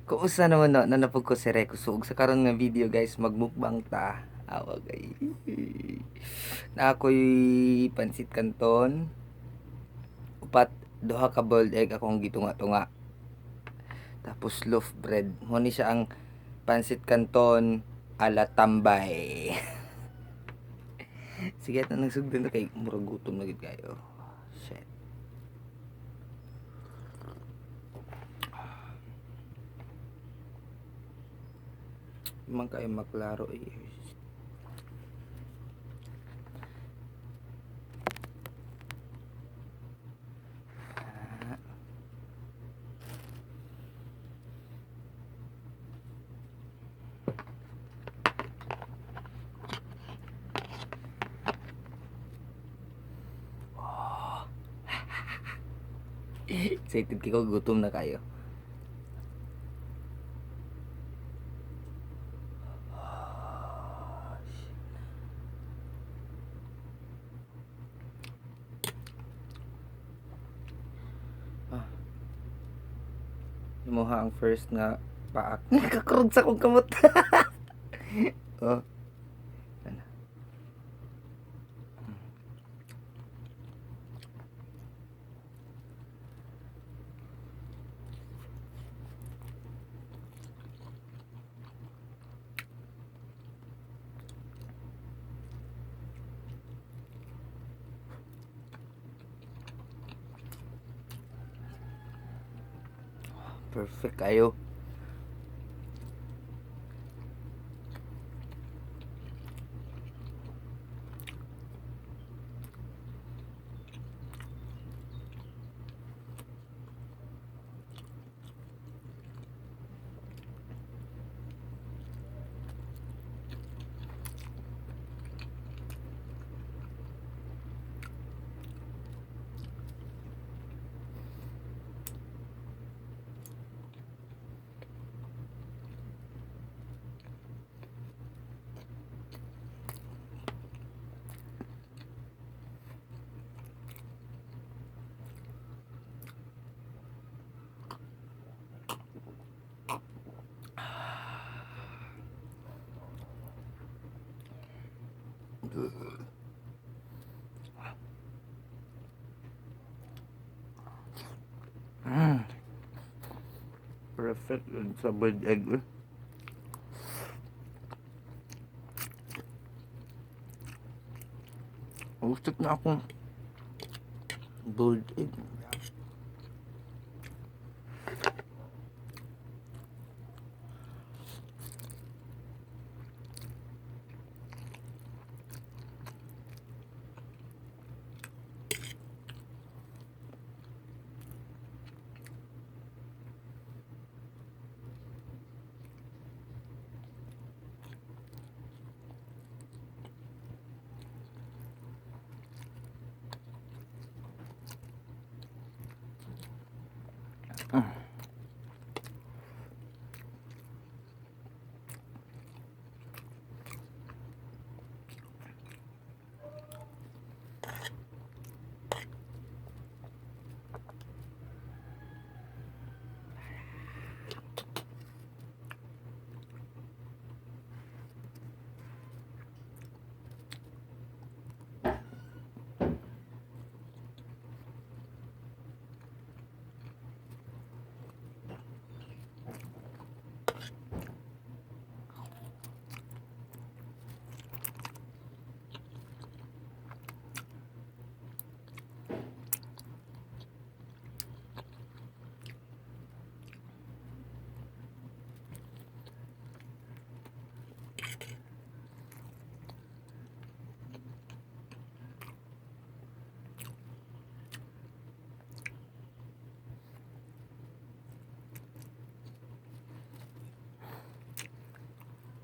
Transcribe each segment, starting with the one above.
Kumusta naman no, nanapog ko si Reko. So, ug sa karon nga video, guys, magmukbang ta. Awa gay. Na ako'y pansit canton. Upat duha ka boiled egg akong gitunga-tunga. Tapos loaf bread. Mo ni siya ang pansit canton ala tambay. Sige, at nagsugdan na kay murag gutom na gid kayo. Shit. Man kayo maklaro eh. Excited ko, gutom na kayo. Ah. Imuha ang first nga paak. Nakakurog sa akong kamot. Oh. Ano? Perfect kayo. Perfect yun sa boiled egg, eh. Usap na akong boiled egg.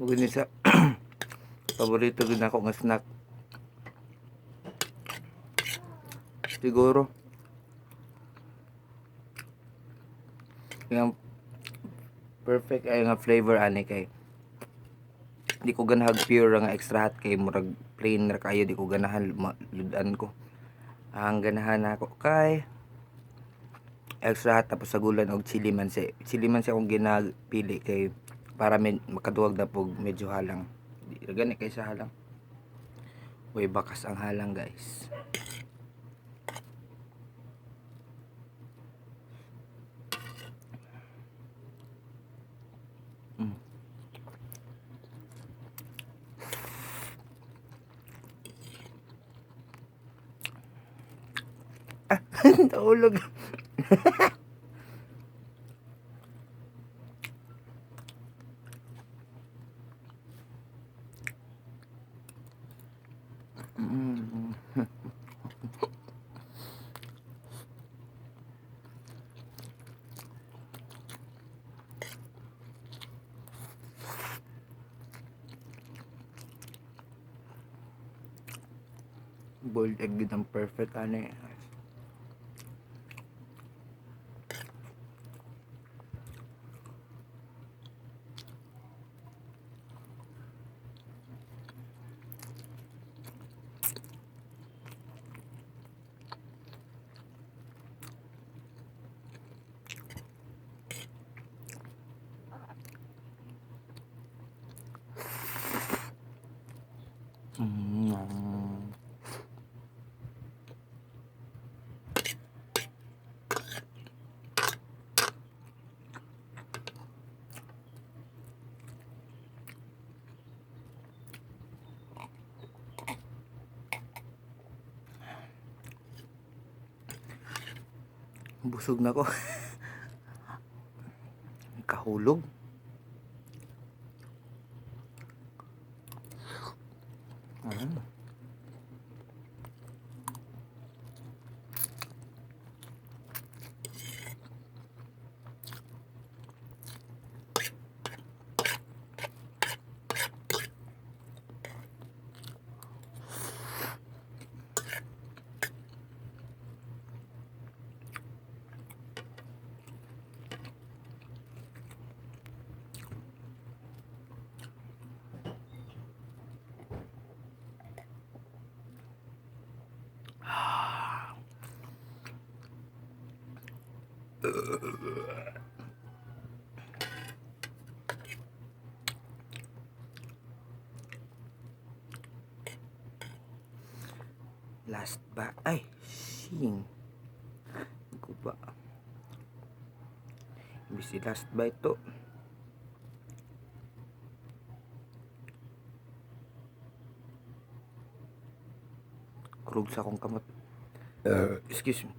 Mugod ni sa Paborito gud nako nga snack. Siguro. Yung perfect ay nga flavor ani kay di ko ganahag pure nga extra hot kay murag plain ra kayo, di ko ganahan, ludan ko. Ang ganahan nako kay extra hot tapos sagulan og chili mansi. Chili mansi akong ginapili kay para makaduwag na pog medyo halang. Di ra gani kay sa halang. Uy, bakas ang halang, guys. Ah, nahulog. Boiled egg gid ang perfect ani. Busog na ko. Kahulog. Last ba? Ay, sing. Ko ba? Imbis last ba ito? Kurog sa akong kamot. Excuse me.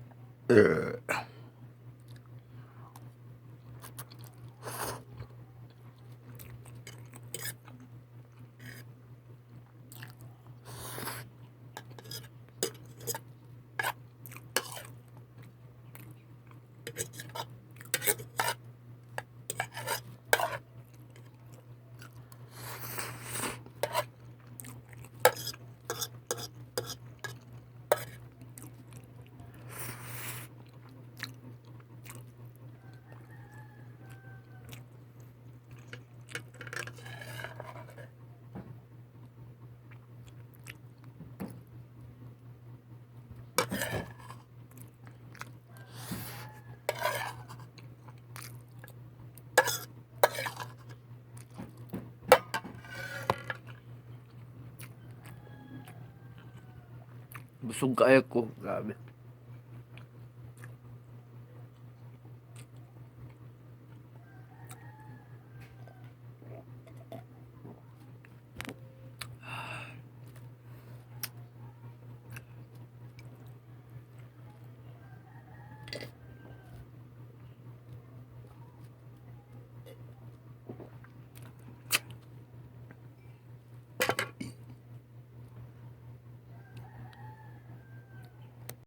Busog kaayo ko. Grabe.